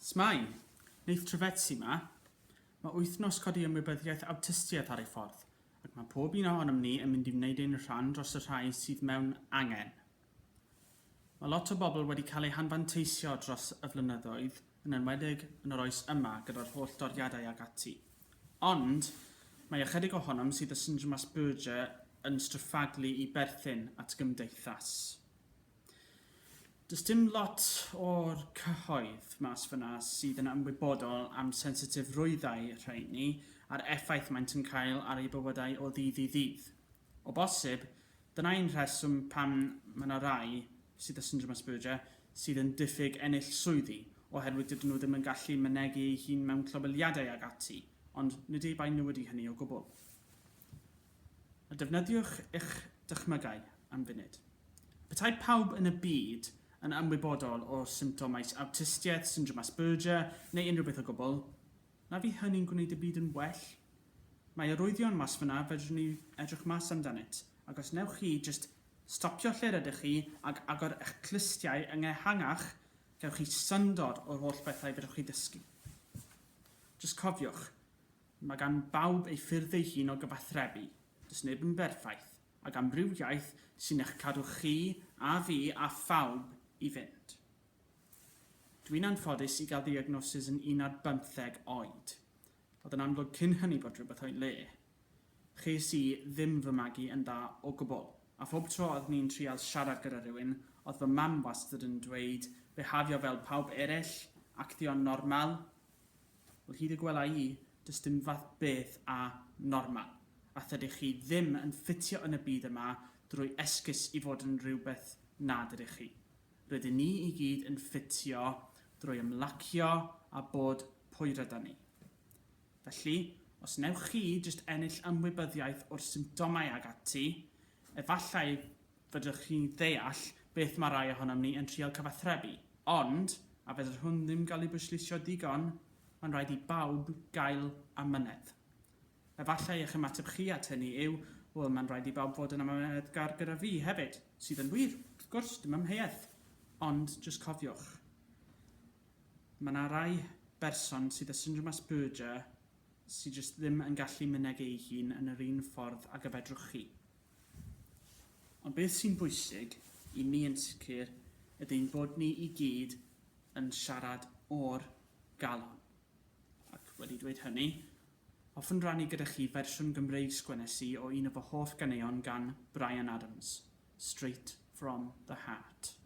S'mai! Neith Trefetsi 'ma. Mae Wythnos Codi Ymwybyddiaeth Awtistiaeth ar ei ffordd, ac mae pob un ohonom ni yn mynd i wneud ein rhan dros y rhai sydd mewn angen. Mae lot o bobl wedi cael eu hanfanteisio dros y flynyddoedd, yn enwedig yn yr oes yma gyda'r holl doriadau ag ati. Ond, mae ychydig ohonom sydd â syndrom Asperger yn stryffaglu i berthyn at gymdeithas. Does dim lot o'r cyhoedd mas fyna sydd yn ymwybodol am sensitifrwyddau rheini a'r effaith maent yn cael ar eu bywydau o ddydd i ddydd. O bosib, dyna un rheswm pam mae 'na rai sydd â syndrom Asperger sydd yn diffyg ennill swyddi, oherwydd dydyn nhw ddim yn gallu mynegi eu hun mewn clyweliadau ag ati, ond nid eu bai nhw ydy hynny o gwbl. A defnyddiwch eich dychmygau am funud. Petai pawb yn y byd yn ymwybodol o symptomau awtistiaeth, syndrom Asperger, neu unrhyw beth o gwbl, na fydd hynny'n gwneud y byd yn well? Mae arwyddion mas fyna fedrwn ni edrych mas amdanynt, ac os wnewch chi jyst stopio lle rydych chi ac agor eich clustiau yn ehangach, gewch chi syndod o'r holl bethau fedrwch chi ddysgu. Jyst cofiwch, Mae gan bawb ei ffyrdd ei hun o gyfathrebu, does neb yn berffaith, ac amrywiaeth sy'n eich cadw chi a fi a phawb i fynd. Dwi'n anffodus i gael ddiagnosis yn un ar bymtheg oed. Oedd yn amlwg cyn hynny bod rhywbeth o'i le. Ches i ddim fy magu yn dda o gwbl, a phob tro oeddwn i'n trial siarad gyda rhywun, oedd fy mam wastad yn dweud, 'Bihafio fel pawb eraill, actio'n normal', Wel, hyd y gwela i, does dim fath beth â normal, a thydych chi ddim yn ffitio yn y byd yma drwy esgus i fod yn rhywbeth nad ydych chi. Rydyn ni i gyd yn ffitio drwy ymlacio a bod pwy rydan ni. Felly, os wnewch chi jyst ennill ymwybyddiaeth o'r symptomau ag ati, efallai fedrwch chi ddeall beth mae rhai ohonom ni yn trial cyfathrebu, ond, a fedr hwn ddim gael ei bwysleisio digon, mae'n rhaid i bawb gael amynedd. Efallai eich ymateb chi at hynny yw, wel, mae'n rhaid i bawb fod yn amyneddgar gyda fi hefyd, sydd yn wir, wrth gwrs, dim amheuaeth, ond jyst cofiwch, mae 'na rai berson sydd â syndrom Asperger sydd jyst ddim yn gallu mynegi ei hun yn yr un ffordd ag y fedrwch chi. Ond beth sy'n bwysig, i mi yn sicr, ydy ein bod ni i gyd yn siarad o'r galon. Ac wedi dweud hynny, hoffwn rannu gyda chi fersiwn Gymreig sgwennes i o un o fy hoff ganeuon gan Bryan Adams, Straight From The Heart.